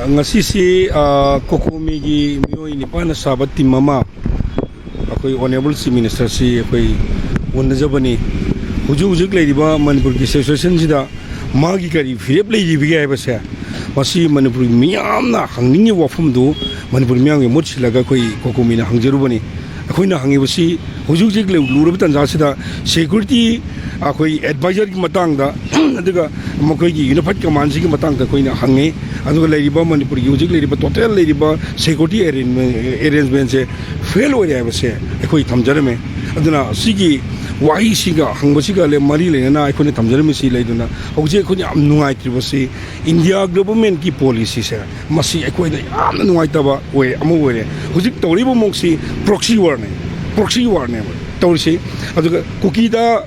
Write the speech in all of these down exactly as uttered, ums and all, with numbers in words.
ꯉꯁꯤꯁꯤ, ꯑ, ꯀꯣꯀꯣꯃꯤꯒꯤ ꯃꯤꯑꯣꯏ ꯅꯤꯄꯥꯟꯅ ꯁꯥꯕ ꯇꯤꯝ ꯑꯃ ꯑꯩꯈꯣꯏ ꯑꯣꯅꯔꯦꯕꯜ ꯆꯤꯐ ꯃꯤꯅꯤꯁꯇꯔꯁꯤ ꯑꯩꯈꯣꯏ ꯎꯅꯖꯕꯅꯤ꯫ ꯍꯧꯖꯤꯛ ꯍꯧꯖꯤꯛ ꯂꯩꯔꯤꯕ ꯃꯅꯤꯄꯨꯔꯒꯤ ꯁꯤꯆꯨꯋꯦꯁꯟꯁꯤꯗ ꯃꯥꯒꯤ ꯀꯔꯤ ꯐꯤꯔꯦꯞ ꯂꯩꯔꯤꯕꯒꯦ ꯍꯥꯏꯕꯁꯦ, ꯃꯁꯤ ꯃꯅꯤꯄꯨꯔꯒꯤ ꯃꯤꯌꯥꯝꯅ ꯍꯪꯅꯤꯡꯉꯤꯕ ꯋꯥꯐꯝꯗꯨ ꯃꯅꯤꯄꯨꯔ ꯃꯤꯌꯥꯝꯒꯤ ꯃꯍꯨꯠ ꯁꯤꯜꯂꯒ ꯑꯩꯈꯣꯏ ꯀꯣꯀꯣꯃꯤꯅ ꯍꯪꯖꯔꯨꯕꯅꯤ꯫ ꯑꯩꯈꯣꯏꯅ ꯍꯪꯉꯤꯕꯁꯤ ꯍꯧꯖꯤꯛ ꯍꯧꯖꯤꯛ ꯂꯨꯔꯕ ꯇꯥꯟꯖꯥꯁꯤꯗ ꯁꯦꯀ꯭ꯌꯨꯔꯤꯇꯤ, ꯑꯩꯈꯣꯏ ꯑꯦꯗꯚꯥꯏꯖꯔꯒꯤ ꯃꯇꯥꯡꯗ, ꯑꯗꯨꯒ ꯃꯈꯣꯏꯒꯤ ꯌꯨꯅꯤꯐꯥꯏꯠ ꯀꯃꯥꯟꯁꯤꯒꯤ ꯃꯇꯥꯡꯗ ꯑꯩꯈꯣꯏꯅ ꯍꯪꯉꯤ꯫ ꯑꯗꯨꯒ ꯂꯩꯔꯤꯕ ꯃꯅꯤꯄꯨꯔꯒꯤ ꯍꯧꯖꯤꯛ ꯂꯩꯔꯤꯕ ꯇꯣꯇꯦꯜ ꯂꯩꯔꯤꯕ ꯁꯦꯀ꯭ꯌꯨꯔꯤꯇꯤ ꯑꯦꯔꯦꯟꯖꯃꯦꯟꯁꯦ ꯐꯦꯜ ꯑꯣꯏꯔꯦ ꯍꯥꯏꯕꯁꯦ ꯑꯩꯈꯣꯏ ꯊꯝꯖꯔꯝꯃꯦ꯫ ꯑꯗꯨꯅ ꯁꯤꯒꯤ ꯋꯥꯍꯩꯁꯤꯒ ꯍꯪꯕꯁꯤꯒ ꯂꯦ-, ꯃꯔꯤ ꯂꯩꯅꯅ ꯑꯩꯈꯣꯏꯅ ꯊꯝꯖꯔꯝꯃꯤꯁꯤ ꯂꯩꯗꯨꯅ, ꯍꯧꯖꯤꯛ ꯑꯩꯈꯣꯏꯅ ꯌꯥꯝ ꯅꯨꯡꯉꯥꯏꯇ꯭ꯔꯤꯕꯁꯤ ꯏꯟꯗꯤꯌꯥ ꯒꯣꯚꯔꯟꯃꯦꯟꯠꯀꯤ ꯄꯣꯂꯤꯁꯤꯁꯦ, ꯃꯁꯤ ꯑꯩꯈꯣꯏꯗ ꯌꯥꯝꯅ ꯅꯨꯡꯉꯥꯏꯇꯕ ꯑꯣꯏ, ꯑꯃ ꯑꯣꯏꯔꯦ꯫ ꯍꯧꯖꯤꯛ ꯇꯧꯔꯤꯕ ꯃꯑꯣꯡꯁꯤ ꯄ꯭ꯔꯣꯛꯁꯤ ꯋꯥꯔꯅꯦ, ꯄ꯭ꯔꯣꯛꯁꯤ ꯋꯥꯔꯅꯦꯕ ꯇꯧꯔꯤꯁꯤ꯫ ꯑꯗꯨꯒ ꯀꯨꯀꯤꯗ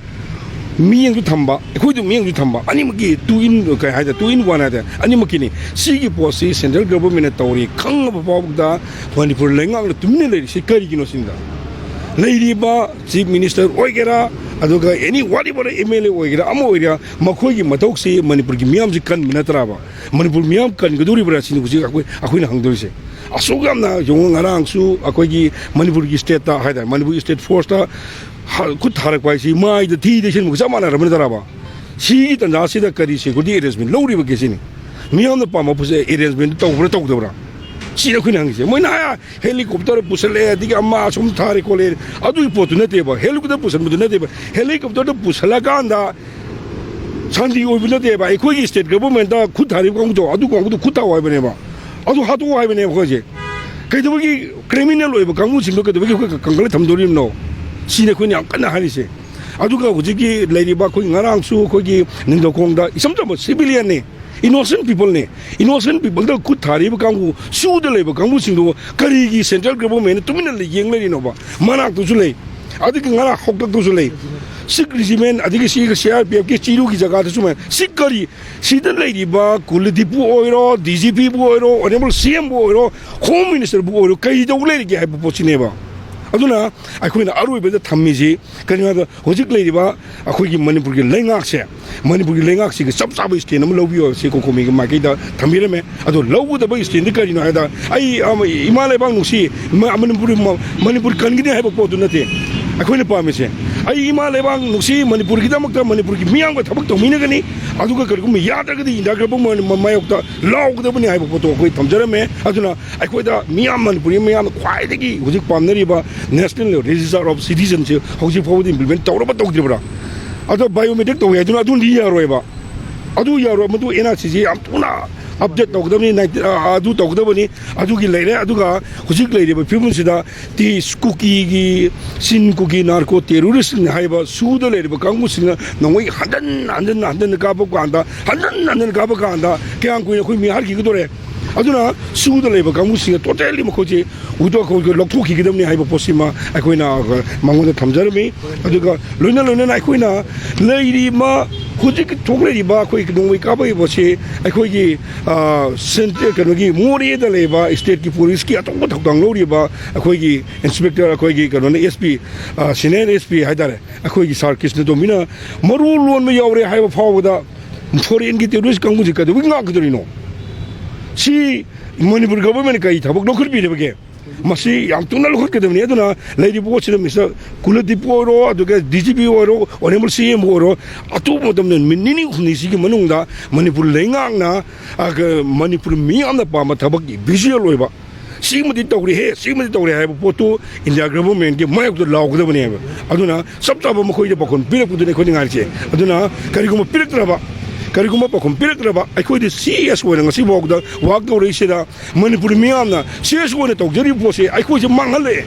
ꯃꯤꯠꯌꯦꯡꯁꯨ ꯊꯝꯕ, ꯑꯩꯈꯣꯏꯗ ꯃꯤꯠꯌꯦꯡꯁꯨ ꯊꯝꯕ, ꯑꯅꯤꯃꯛꯀꯤ two in, ꯀꯩ ꯍꯥꯏꯇꯥꯔꯦ, two in one ꯍꯥꯏꯇꯥꯔꯦ, ꯑꯅꯤꯃꯛꯀꯤꯅꯤ꯫ ꯁꯤꯒꯤ ꯄꯣꯠꯁꯤ ꯁꯦꯟꯇ꯭ꯔꯦꯜ ꯒꯣꯚꯔꯟꯃꯦꯟꯠꯅ ꯇꯧꯔꯤ ꯈꯪꯉꯕ ꯐꯥꯎꯕꯗ ꯃꯅꯤꯄꯨꯔ ꯂꯩꯉꯥꯛꯅ ꯇꯨꯃꯤꯟꯅ ꯂꯩꯔꯤꯁꯤ ꯀꯔꯤꯒꯤꯅꯣ ꯁꯤꯅꯤꯗ꯫ ꯂꯩꯔꯤꯕ ꯆꯤꯐ ꯃꯤꯅꯤꯁꯇꯔ ꯑꯣꯏꯒꯦꯔꯥ, ꯑꯗꯨꯒ ꯑꯦꯅꯤ ꯋꯥꯠ ꯑꯦꯚꯔ ꯑꯦꯝ ꯑꯦꯜ ꯑꯦ ꯑꯣꯏꯒꯦꯔꯥ, ꯑꯃ ꯑꯣꯏꯒꯦꯔꯥ, ꯃꯈꯣꯏꯒꯤ ꯃꯊꯧꯁꯤ ꯃꯅꯤꯄꯨꯔꯒꯤ ꯃꯤꯌꯥꯝꯁꯤ ꯀꯟꯕ ꯅꯠꯇ꯭ꯔꯕ? ꯃꯅꯤꯄꯨꯔ ꯃꯤꯌꯥꯝ ꯀꯟꯒꯗꯧꯔꯤꯕ꯭ꯔꯥ ꯁꯤꯅꯤ ꯍꯧꯖꯤꯛ ꯑꯩꯈꯣꯏ, ꯑꯩꯈꯣꯏꯅ ꯍꯪꯗꯣꯔꯤꯁꯦ꯫ ꯑꯁꯨꯛ ꯌꯥꯝꯅ ꯌꯦꯡꯉꯨ, ꯉꯔꯥꯡꯁꯨ ꯑꯩꯈꯣꯏꯒꯤ ꯃꯅꯤꯄꯨꯔꯒꯤ ꯁ꯭ꯇꯦꯠꯇ ꯍꯥꯏꯇꯥꯔꯦ, ꯃꯅꯤꯄꯨꯔꯒꯤ ꯁ꯭ꯇꯦꯠ ꯐꯣꯔꯁꯇ ꯍ-, ꯈꯨꯠ ꯊꯥꯔꯛꯄ ꯍꯥꯏꯁꯤ ꯃꯥꯏꯗ ꯊꯤ ꯇꯩꯁꯤꯟꯕꯒ ꯆꯞ ꯃꯥꯟꯅꯔꯕ ꯅꯠꯇ꯭ꯔꯕ? ꯁꯤꯒꯤ ꯇꯥꯟꯖꯥꯁꯤꯗ ꯀꯔꯤ ꯁꯦꯀ꯭ꯌꯨꯔꯤꯇꯤ ꯑꯦꯔꯦꯟꯖꯃꯦꯟ ꯂꯧꯔꯤꯕꯒꯦ ꯁꯤꯅꯤ꯫ ꯃꯤꯌꯥꯝꯅ ꯄꯥꯝꯕ ꯄꯣꯠꯁꯦ ꯑꯦꯔꯦꯟꯖꯃꯦꯟ ꯇꯧꯕ꯭ꯔꯥ ꯇꯧꯗꯕ꯭ꯔꯥ? ꯁꯤꯅꯤ ꯑꯩꯈꯣꯏꯅ ꯍꯪꯉꯤꯁꯦ꯫ ꯃꯣꯏꯅ ꯍꯥꯏ, ꯍꯦꯂꯤꯀꯣꯞꯇꯔ ꯄꯨꯁꯜꯂꯛꯑꯦ, ꯑꯗꯒꯤ ꯑꯃ ꯑꯁꯨꯝ ꯊꯥꯔꯦ ꯈꯣꯠꯂꯦ, ꯑꯗꯨꯒꯤ ꯄꯣꯠꯇꯨ ꯅꯠꯇꯦꯕ, ꯍꯦꯂꯤꯀꯣꯞꯇꯔ ꯄꯨꯁꯟꯕꯗꯨ ꯅꯠꯇꯦꯕ꯫ ꯍꯦꯂꯤꯀꯣꯞꯇꯔꯗ ꯄꯨꯁꯜꯂꯀꯥꯟꯗ ꯁꯥꯟꯇꯤ ꯑꯣꯏꯕ ꯅꯠꯇꯦꯕ꯫ ꯑꯩꯈꯣꯏꯒꯤ ꯁ꯭ꯇꯦꯠ ꯒꯣꯚꯔꯟꯃꯦꯟꯠꯇ ꯈꯨꯠ ꯊꯥꯔꯤꯕ ꯀꯥꯡꯕꯨꯗꯣ, ꯑꯗꯨ ꯀꯥꯡꯕꯨꯗꯣ ꯈꯨꯠ ꯊꯥꯎ ꯍꯥꯏꯕꯅꯦꯕ꯫ ꯑꯗꯨ ꯍꯥꯠꯇꯣꯛꯑꯣ ꯍꯥꯏꯕꯅꯦꯕ ꯑꯩꯈꯣꯏꯁꯦ꯫ ꯀꯩꯗꯧꯕꯒꯤ ꯀ꯭ꯔꯤꯃꯤꯅꯦꯜ ꯑꯣꯏꯕ ꯀꯥꯡꯕꯨꯁꯤꯡꯗꯣ ꯀꯩꯗꯧꯕꯒꯤ ꯑꯩꯈꯣꯏ ꯀ-, ꯀꯪꯈꯠꯂ ꯊꯝꯗꯣꯔꯤꯕꯅꯣ? ꯁꯤꯅꯤ ꯑꯩꯈꯣꯏꯅ ꯌꯥꯝ ꯀꯟꯅ ꯍꯥꯏꯔꯤꯁꯦ꯫ ꯑꯗꯨꯒ ꯍꯧꯖꯤꯛꯀꯤ ꯂꯩꯔꯤꯕ ꯑꯩꯈꯣꯏ ꯉꯔꯥꯡꯁꯨ ꯑꯩꯈꯣꯏꯒꯤ ꯅꯤꯡꯊꯧꯈꯣꯡꯗ ꯏꯆꯝ ꯆꯝꯕ ꯁꯤꯚꯤꯂꯤꯌꯟꯅꯤ, ꯏꯅꯣꯁꯦꯟꯠ ꯄꯤꯄꯜꯅꯤ꯫ ꯏꯅꯣꯁꯦꯟꯠ ꯄꯤꯄꯜꯗ ꯈꯨꯠ ꯊꯥꯔꯤꯕ ꯀꯥꯡꯕꯨ, ꯁꯨꯗ ꯂꯩꯕ ꯀꯥꯡꯕꯨꯁꯤꯡꯗꯨ ꯀꯔꯤꯒꯤ ꯁꯦꯟꯇ꯭ꯔꯦꯜ ꯒꯣꯚꯔꯟꯃꯦꯟꯠꯅ ꯇꯨꯃꯤꯟꯅ ꯂꯩ-, ꯌꯦꯡ ꯂꯩꯔꯤꯅꯣꯕ? ꯃꯅꯥꯛꯇꯁꯨ ꯂꯩ, ꯑꯗꯒꯤ ꯉꯔꯥꯡ ꯍꯧꯇꯛꯇꯁꯨ ꯂꯩ꯫ ꯁꯤꯈ ꯔꯦꯖꯤꯃꯦꯟꯠ, ꯑꯗꯒꯤ ꯁꯤ ꯁꯤ ꯑꯥꯔ ꯄꯤ ꯑꯦꯐꯀꯤ ꯆꯤꯔꯨꯒꯤ ꯖꯒꯥꯗꯁꯨ ꯃꯌꯥꯝ꯫ ꯁꯤ ꯀꯔꯤ? ꯁꯤꯗ ꯂꯩꯔꯤꯕ ꯀꯨꯂꯗꯤꯞꯄꯨ ꯑꯣꯏꯔꯣ, ꯗꯤ ꯖꯤ ꯄꯤꯕꯨ ꯑꯣꯏꯔꯣ, ꯑꯣꯅꯔꯦꯕꯜ ꯁꯤ ꯑꯦꯝꯕꯨ ꯑꯣꯏꯔꯣ, ꯍꯣꯝ ꯃꯤꯅꯤꯁꯇꯔꯕꯨ ꯑꯣꯏꯔꯣ, ꯀꯔꯤ ꯇꯧ ꯂꯩꯔꯤꯒꯦ ꯍꯥꯏꯕ ꯄꯣꯠꯁꯤꯅꯦꯕ꯫ ꯑꯗꯨꯅ ꯑꯩꯈꯣꯏꯅ ꯑꯔꯣꯏꯕꯗ ꯊꯝꯃꯤꯁꯤ ꯀꯔꯤꯅꯣ ꯍꯥꯏꯕꯗ, ꯍꯧꯖꯤꯛ ꯂꯩꯔꯤꯕ ꯑꯩꯈꯣꯏꯒꯤ ꯃꯅꯤꯄꯨꯔꯒꯤ ꯂꯩꯉꯥꯛꯁꯦ, ꯃꯅꯤꯄꯨꯔꯒꯤ ꯂꯩꯉꯥꯛꯁꯤꯒꯤ ꯆꯞ ꯆꯥꯕ stand ꯑꯃ ꯂꯧꯕꯤꯌꯨ ꯍꯥꯏꯕꯁꯤ ꯀꯣꯀꯣꯃꯤꯒꯤ ꯃꯥꯏꯀꯩꯗ ꯊꯝꯕꯤꯔꯝꯃꯦ꯫ ꯑꯗꯣ ꯂꯧꯒꯗꯕ standꯗꯤ ꯀꯔꯤꯅꯣ ꯍꯥꯏꯗ, ꯑꯩ, ꯑꯃ, ꯏꯃꯥ ꯂꯩꯕꯥꯛ ꯅꯨꯡꯁꯤ, ꯃ-, ꯃꯅꯤꯄꯨꯔ, ꯃ-, ꯃꯅꯤꯄꯨꯔ ꯀꯟꯒꯅꯤ ꯍꯥꯏꯕ ꯄꯣꯠꯇꯨ ꯅꯠꯇꯦ ꯑꯩꯈꯣꯏꯅ ꯄꯥꯝꯃꯤꯁꯦ꯫ ꯑꯩ ꯏꯃꯥ ꯂꯩꯕꯥꯛ ꯅꯨꯡꯁꯤ, ꯃꯅꯤꯄꯨꯔꯒꯤꯗꯃꯛꯇ ꯃꯅꯤꯄꯨꯔꯒꯤ ꯃꯤꯌꯥꯝꯒ ꯊꯕꯛ ꯇꯧꯃꯤꯟꯅꯒꯅꯤ, ꯑꯗꯨꯒ ꯀꯔꯤꯒꯨꯝꯕ ꯌꯥꯗ꯭ꯔꯒꯗꯤ ꯏꯟꯗꯤꯌꯥ ꯒ꯭ꯔꯕꯃꯦꯟ ꯃ-, ꯃꯥꯌꯣꯛꯇ ꯂꯥꯎꯒꯗꯕꯅꯤ ꯍꯥꯏꯕ ꯄꯣꯠꯇꯣ ꯑꯩꯈꯣꯏ ꯊꯝꯖꯔꯝꯃꯦ꯫ ꯑꯗꯨꯅ ꯑꯩꯈꯣꯏꯗ ꯃꯤꯌꯥꯝ, ꯃꯅꯤꯄꯨꯔꯤ ꯃꯤꯌꯥꯝꯅ ꯈ꯭ꯋꯥꯏꯗꯒꯤ ꯍꯧꯖꯤꯛ ꯄꯥꯝꯅꯔꯤꯕ National Register of Citizenꯁꯦ ꯍꯧꯖꯤꯛ ꯐꯥꯎꯕꯗ implement ꯇꯧꯔꯕ ꯇꯧꯗ꯭ꯔꯤꯕ꯭ꯔꯥ? ꯑꯗꯣ biometric ꯇꯧꯋꯦ ꯍꯥꯏꯗꯨꯅ ꯑꯗꯨꯗꯤ ꯌꯥꯔꯣꯏꯕ꯫ ꯑꯗꯨ ꯌꯥꯔꯣꯏ꯫ ꯃꯗꯨ NRCꯁꯤ ꯌꯥꯝ ꯊꯨꯅ update ꯇꯧꯒꯗꯕꯅꯤ, nineteen, ꯑ, ꯑꯗꯨ ꯇꯧꯒꯗꯕꯅꯤ꯫ ꯑꯗꯨꯒꯤ ꯂꯩꯔꯦ꯫ ꯑꯗꯨꯒ ꯍꯧꯖꯤꯛ ꯂꯩꯔꯤꯕ ꯐꯤꯕꯝꯁꯤꯗ ꯇꯤ ꯀꯨꯀꯤꯒꯤ, ꯆꯤꯟ ꯀꯨꯀꯤ narco terroristꯁꯤꯡ ꯍꯥꯏꯔꯤꯕ ꯁꯨꯗ ꯂꯩꯔꯤꯕ ꯀꯥꯡꯕꯨꯁꯤꯡꯅ ꯅꯣꯡꯃꯩ ꯍꯟꯖꯟ ꯍꯟꯖꯟ ꯍꯟꯖꯟ ꯀꯥꯞꯄ ꯀꯥꯟꯗ, ꯍꯟꯖꯟ ꯍꯟꯖꯟ ꯀꯥꯞꯄ ꯀꯥꯟꯗ ꯀꯌꯥꯝ ꯀꯨꯏꯅ ꯑꯩꯈꯣꯏ ꯃꯤ ꯍꯥꯠꯈꯤꯒꯗꯧꯔꯦ? ꯑꯗꯨꯅ ꯁꯨꯗ ꯂꯩꯕ ꯀꯥꯡꯕꯨꯁꯤꯡꯅ totally ꯃꯈꯣꯏꯁꯦ ꯎꯗ ꯑꯩꯈꯣꯏ ꯂꯧꯊꯣꯛꯈꯤꯒꯗꯕꯅꯤ ꯍꯥꯏꯕ ꯄꯣꯠꯁꯤꯃ ꯑꯩꯈꯣꯏꯅ ꯃꯉꯣꯟꯗ ꯊꯝꯖꯔꯝꯃꯤ꯫ ꯑꯗꯨꯒ ꯂꯣꯏꯅ ꯂꯣꯏꯅꯅ ꯑꯩꯈꯣꯏꯅ ꯂꯩꯔꯤꯕ, ꯍꯧꯖꯤꯛ ꯊꯣꯛꯂꯛꯏꯕ ꯑꯩꯈꯣꯏ ꯅꯣꯡꯃꯩ ꯀꯥꯞꯄꯛꯏꯕꯁꯤ ꯑꯩꯈꯣꯏꯒꯤ, ꯑ, cent-, ꯀꯩꯅꯣꯒꯤ ꯃꯣꯔꯦꯗ ꯂꯩꯕ stateꯀꯤ policeꯀꯤ ꯑꯆꯧꯕ ꯊꯧꯗꯥꯡ ꯂꯧꯔꯤꯕ ꯑꯩꯈꯣꯏꯒꯤ inspector, ꯑꯩꯈꯣꯏꯒꯤ ꯀꯩꯅꯣꯅ SP, ꯑ, senior SP ꯍꯥꯏꯇꯥꯔꯦ, ꯑꯩꯈꯣꯏꯒꯤ sir ꯀ꯭ꯔꯤꯁꯅꯇꯣꯝꯕꯤꯅ ꯃꯔꯨ ꯂꯣꯟꯕ ꯌꯥꯎꯔꯦ ꯍꯥꯏꯕ ꯐꯥꯎꯕꯗ foreignꯒꯤ terrorist ꯀꯥꯡꯕꯨꯁꯤ ꯀꯩꯗꯧꯕꯒꯤ ꯉꯥꯛꯀꯗꯧꯔꯤꯅꯣ? ꯁꯤ ꯃꯅꯤꯄꯨꯔ governmentꯅ ꯀꯔꯤ ꯊꯕꯛ ꯂꯧꯈꯠꯄꯤꯔꯕꯒꯦ? ꯃꯁꯤ ꯌꯥꯝ ꯊꯨꯅ ꯂꯧꯈꯠꯀꯗꯕꯅꯤ꯫ ꯑꯗꯨꯅ ꯂꯩꯔꯤꯕ ꯄꯣꯠꯁꯤꯗ Mister ꯀꯨꯂꯗꯤꯞꯄꯨ ꯑꯣꯏꯔꯣ, ꯑꯗꯨꯒ DGP ꯑꯣꯏꯔꯣ, Honourable CM ꯑꯣꯏꯔꯣ, ꯑꯊꯨꯕ ꯃꯇꯝꯗ ꯅꯨꯃꯤꯠ ꯅꯤꯅꯤ ꯍꯨꯝꯅꯤꯁꯤꯒꯤ ꯃꯅꯨꯡꯗ ꯃꯅꯤꯄꯨꯔ ꯂꯩꯉꯥꯛꯅ, ꯑ, ꯀ-, ꯃꯅꯤꯄꯨꯔ ꯃꯤꯌꯥꯝꯅ ꯄꯥꯝꯕ ꯊꯕꯛꯀꯤ visual ꯑꯣꯏꯕ, ꯁꯤꯃꯗꯤ ꯇꯧꯔꯦꯍꯦ, ꯁꯤꯃꯗꯤ ꯇꯧꯔꯦ ꯍꯥꯏꯕ ꯄꯣꯠꯇꯨ ꯏꯟꯗꯤꯌꯥ governmentꯀꯤ ꯃꯥꯌꯣꯛꯇ ꯂꯥꯎꯒꯗꯕꯅꯦꯕ꯫ ꯑꯗꯨꯅ ꯆꯞ ꯆꯥꯕ ꯃꯈꯣꯏꯗ ꯄꯥꯎꯈꯨꯝ ꯄꯤꯔꯛꯄꯗꯨꯅꯤ ꯑꯩꯈꯣꯏꯅ ꯉꯥꯏꯔꯤꯁꯦ꯫ ꯑꯗꯨꯅ ꯀꯔꯤꯒꯨꯝꯕ ꯄꯤꯔꯛꯇ꯭ꯔꯕ, ꯀꯔꯤꯒꯨꯝꯕ ꯄꯥꯎꯈꯨꯝ ꯄꯤꯔꯛꯇ꯭ꯔꯕ, ꯑꯩꯈꯣꯏꯗꯤ CSO ꯑꯣꯏꯅ ꯉꯁꯤ ꯐꯥꯎꯕꯗ work ꯇꯧꯔꯛꯏꯁꯤꯗ ꯃꯅꯤꯄꯨꯔ ꯃꯤꯌꯥꯝꯅ CSO ꯑꯣꯏꯅ ꯇꯧꯖꯔꯤꯕ ꯄꯣꯠꯁꯦ ꯑꯩꯈꯣꯏꯁꯦ ꯃꯥꯡꯍꯜꯂꯛꯑꯦ꯫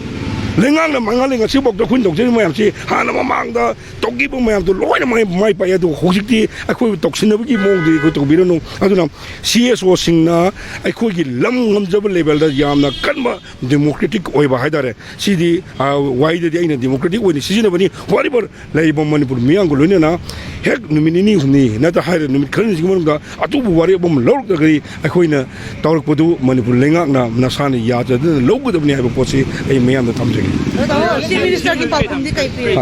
ꯂꯩꯉꯥꯛꯅ ꯃꯥꯡꯍꯜꯂꯦ꯫ ꯉꯁꯤꯐꯥꯎꯗ ꯑꯩꯈꯣꯏꯅ ꯇꯧꯖꯔꯤꯕ ꯃꯌꯥꯝꯁꯤ ꯍꯥꯟꯅ ꯃꯃꯥꯡꯗ ꯇꯧꯈꯤꯕ ꯃꯌꯥꯝꯗꯣ ꯂꯣꯏꯅ ꯃꯥꯏ, ꯃꯥꯏ ꯄꯥꯛꯑꯦ꯫ ꯑꯗꯨꯒ ꯍꯧꯖꯤꯛꯇꯤ ꯑꯩꯈꯣꯏꯕꯨ ꯇꯧꯁꯤꯟꯅꯕꯒꯤ ꯃꯑꯣꯡꯗꯨꯗꯤ ꯑꯩꯈꯣꯏ ꯇꯧꯕꯤꯔꯅꯨ꯫ ꯑꯗꯨꯅ CSOꯁꯤꯡꯅ ꯑꯩꯈꯣꯏꯒꯤ ꯂꯝ ꯉꯝꯖꯕ levelꯗ ꯌꯥꯝꯅ ꯀꯟꯕ democratic ꯑꯣꯏꯕ ꯍꯥꯏꯇꯥꯔꯦ꯫ ꯁꯤꯗꯤ, ꯑ, ꯋꯥꯍꯩꯗꯗꯤ ꯑꯩꯅ democratic ꯑꯣꯏꯅ ꯁꯤꯖꯤꯟꯅꯕꯅꯤ꯫ Whatever, ꯂꯩꯔꯤꯕ ꯃꯅꯤꯄꯨꯔ ꯃꯤꯌꯥꯝꯒ ꯂꯣꯏꯅꯅ ꯍꯦꯛ ꯅꯨꯃꯤꯠ ꯅꯤꯅꯤ ꯍꯨꯝꯅꯤ ꯅꯠꯇ꯭ꯔ ꯍꯥꯏꯔ ꯅꯨꯃꯤꯠ ꯈꯔꯅꯤꯁꯤꯒꯤ ꯃꯅꯨꯡꯗ ꯑꯇꯨꯕ ꯋꯥꯔꯦꯞ ꯑꯃ ꯂꯧꯔꯛꯇ꯭ꯔꯒꯗꯤ ꯑꯩꯈꯣꯏꯅ ꯇꯧꯔꯛꯄꯗꯨ ꯃꯅꯤꯄꯨꯔ ꯂꯩꯉꯥꯛꯅ ꯅꯁꯥꯅ ꯌꯥꯖꯗꯅ ꯂꯧꯒꯗꯕꯅꯤ ꯍꯥꯏꯕ ꯄꯣꯠꯁꯤ ꯑꯩ ꯃꯌꯥꯝꯗ ꯊꯝꯖꯒꯦ꯫ ꯑꯗꯣ ꯆꯤꯐ ꯃꯤꯅꯤꯁꯇꯔꯒꯤ ꯄꯥꯎꯈꯨꯝꯗꯤ ꯀꯩ ꯄꯤꯔꯦ?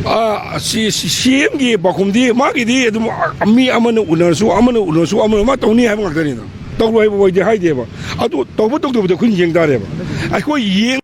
ꯑꯥ, ꯁꯤ, ꯁꯤ, ꯁꯤ ꯑꯦꯝꯒꯤ ꯄꯥꯎꯈꯨꯝꯗꯤ ꯃꯥꯒꯤꯗꯤ ꯑꯗꯨꯝ, ꯑ, ꯃꯤ ꯑꯃꯅ ꯎꯅꯔꯁꯨ, ꯑꯃꯅ ꯎꯅꯔꯁꯨ, ꯑꯃꯅ ꯃꯥ ꯇꯧꯅꯤ ꯍꯥꯏꯕ ꯉꯥꯛꯇꯅꯤꯗ꯫ ꯇꯧꯔꯣꯏ ꯍꯥꯏꯕ ꯋꯥꯗꯤ ꯍꯥꯏꯗꯦꯕ꯫ ꯑꯗꯨ ꯇꯧꯕ ꯇꯧꯗꯕꯗ ꯑꯩꯈꯣꯏꯅ ꯌꯦꯡ ꯇꯥꯔꯦꯕ꯫ ꯑꯩꯈꯣꯏ ꯌꯦꯡ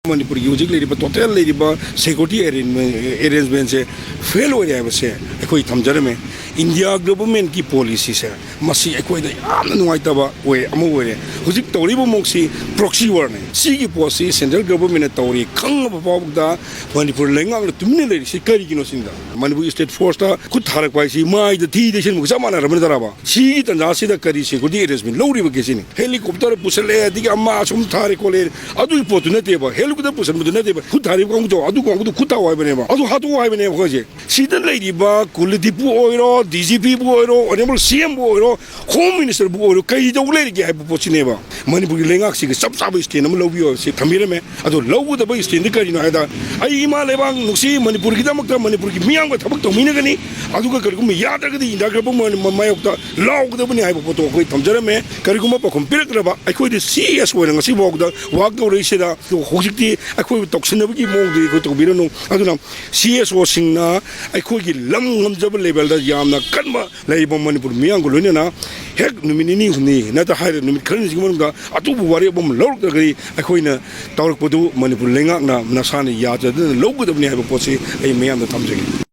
ꯃꯅꯤꯄꯨꯔꯒꯤ ꯍꯧꯖꯤꯛ ꯂꯩꯔꯤꯕ total ꯂꯩꯔꯤꯕ security arrangement, arrangementꯁꯦ fail ꯑꯣꯏꯔꯦ ꯍꯥꯏꯕꯁꯦ ꯑꯩꯈꯣꯏ ꯊꯝꯖꯔꯝꯃꯦ꯫ ꯏꯟꯗꯤꯌꯥ governmentꯀꯤ policyꯁꯦ ꯃꯁꯤ ꯑꯩꯈꯣꯏꯗ ꯌꯥꯝꯅ ꯅꯨꯡꯉꯥꯏꯇꯕ ꯑꯣꯏ, ꯑꯃ ꯑꯣꯏꯔꯦ꯫ ꯍꯧꯖꯤꯛ ꯇꯧꯔꯤꯕ ꯃꯑꯣꯡꯁꯤ proxy warꯅꯦ꯫ ꯁꯤꯒꯤ ꯄꯣꯠꯁꯤ central governmentꯅ ꯇꯧꯔꯤ ꯈꯪꯉꯕ ꯐꯥꯎꯕꯗ ꯃꯅꯤꯄꯨꯔ ꯂꯩꯉꯥꯛꯅ ꯇꯨꯃꯤꯟꯅ ꯂꯩꯔꯤꯁꯤ ꯀꯔꯤꯒꯤꯅꯣ ꯁꯤꯅꯤꯗ꯫ ꯃꯅꯤꯄꯨꯔ state forceꯇ ꯈꯨꯠ ꯊꯥꯔꯛꯄ ꯍꯥꯏꯁꯤ ꯃꯥꯏꯗ ꯊꯤ ꯇꯩꯁꯟꯕꯒ ꯆꯞ ꯃꯥꯟꯅꯔꯕ ꯅꯠꯇ꯭ꯔꯕ? ꯁꯤꯒꯤ ꯇꯥꯟꯖꯥꯁꯤꯗ ꯀꯔꯤ security arrangement ꯂꯧꯔꯤꯕꯒꯦ ꯁꯤꯅꯤ꯫ Helicopter ꯄꯨꯁꯜꯂꯛꯑꯦ, ꯑꯗꯒꯤ ꯑꯃ ꯑꯁꯨꯝ ꯊꯥꯔꯦ ꯈꯣꯠꯂꯦ, ꯑꯗꯨꯒꯤ ꯄꯣꯠꯇꯨ ꯅꯠꯇꯦꯕ꯫ Helicopter ꯄꯨꯁꯟꯕꯗꯨ ꯅꯠꯇꯦꯕ꯫ ꯈꯨꯠ ꯊꯥꯔꯤꯕ ꯀꯥꯡꯕꯨꯗꯣ, ꯑꯗꯨ ꯀꯥꯡꯕꯨꯗꯣ ꯈꯨꯠ ꯊꯥꯎ ꯍꯥꯏꯕꯅꯦꯕ, ꯑꯗꯨ ꯍꯥꯠꯇꯣꯛꯑꯣ ꯍꯥꯏꯕꯅꯦꯕ ꯑꯩꯈꯣꯏꯁꯦ꯫ ꯁꯤꯗ ꯂꯩꯔꯤꯕ ꯀꯨꯂꯗꯤꯞꯄꯨ ꯑꯣꯏꯔꯣ, ꯗꯤ ꯖꯤ ꯄꯤꯕꯨ ꯑꯣꯏꯔꯣ, honourable C Mꯕꯨ ꯑꯣꯏꯔꯣ, Home Ministerꯕꯨ ꯑꯣꯏꯔꯣ, ꯀꯩ ꯇꯧ ꯂꯩꯔꯤꯒꯦ ꯍꯥꯏꯕ ꯄꯣꯠꯁꯤꯅꯦꯕ꯫ ꯃꯅꯤꯄꯨꯔꯒꯤ ꯂꯩꯉꯥꯛꯁꯤꯒꯤ ꯆꯞ ꯆꯥꯕ stand ꯑꯃ ꯂꯧꯕꯤꯌꯣ ꯍꯥꯏꯕꯁꯤ ꯊꯝꯕꯤꯔꯝꯃꯦ꯫ ꯑꯗꯣ ꯂꯧꯒꯗꯕ standꯗꯤ ꯀꯔꯤꯅꯣ ꯍꯥꯏꯗ, ꯑꯩ ꯏꯃꯥ ꯂꯩꯕꯥꯛ ꯅꯨꯡꯁꯤ, ꯃꯅꯤꯄꯨꯔꯒꯤꯗꯃꯛꯇ ꯃꯅꯤꯄꯨꯔꯒꯤ ꯃꯤꯌꯥꯝꯒ ꯊꯕꯛ ꯇꯧꯃꯤꯟꯅꯒꯅꯤ, ꯑꯗꯨꯒ ꯀꯔꯤꯒꯨꯝꯕ ꯌꯥꯗ꯭ꯔꯒꯗꯤ ꯏꯟꯗꯤꯌꯥ ꯒꯚꯔꯟꯃꯦꯟꯠ ꯃꯥꯌꯣꯛꯇ ꯂꯥꯎꯒꯗꯕꯅꯤ ꯍꯥꯏꯕ ꯄꯣꯠꯇꯣ ꯑꯩꯈꯣꯏ ꯊꯝꯖꯔꯝꯃꯦ꯫ ꯀꯔꯤꯒꯨꯝꯕ ꯄꯥꯎꯈꯨꯝ ꯄꯤꯔꯛꯇ꯭ꯔꯕ, ꯑꯩꯈꯣꯏꯗꯤ C S ꯑꯣꯏꯅ ꯉꯁꯤ ꯐꯥꯎꯗ work ꯇꯧꯔꯛꯏꯁꯤꯗ ꯍꯧꯖꯤꯛꯇꯤ ꯑꯩꯈꯣꯏꯕꯨ ꯇꯧꯁꯤꯟꯅꯕꯒꯤ ꯃꯑꯣꯡꯗꯨꯗꯤ ꯑꯩꯈꯣꯏ ꯇꯧꯕꯤꯔꯅꯨ꯫ ꯑꯗꯨꯅ C S Oꯁꯤꯡꯅ ꯑꯩꯈꯣꯏꯒꯤ ꯂꯝ ꯉꯝꯖꯕ levelꯗ ꯌꯥꯝꯅ ꯀꯟꯕ ꯂꯩꯔꯤꯕ ꯃꯅꯤꯄꯨꯔ ꯃꯤꯌꯥꯝꯒ ꯂꯣꯏꯅꯅ ꯍꯦꯛ ꯅꯨꯃꯤꯠ ꯅꯤꯅꯤ ꯍꯨꯝꯅꯤ ꯅꯠꯇ꯭ꯔ ꯍꯥꯏꯔ ꯅꯨꯃꯤꯠ ꯈꯔꯅꯤꯁꯤꯒꯤ ꯃꯅꯨꯡꯗ ꯑꯇꯨꯞꯄ ꯋꯥꯔꯦꯞ ꯑꯃ ꯂꯧꯔꯛꯇ꯭ꯔꯒꯗꯤ ꯑꯩꯈꯣꯏꯅ ꯇꯧꯔꯛꯄꯗꯨ ꯃꯅꯤꯄꯨꯔ ꯂꯩꯉꯥꯛꯅ ꯃꯁꯥꯅ ꯌꯥꯖꯗꯅ ꯂꯧꯒꯗꯕꯅꯤ ꯍꯥꯏꯕ ꯄꯣꯠꯁꯤ ꯑꯩ ꯃꯌꯥꯝꯗ ꯊꯝꯖꯒꯦ꯫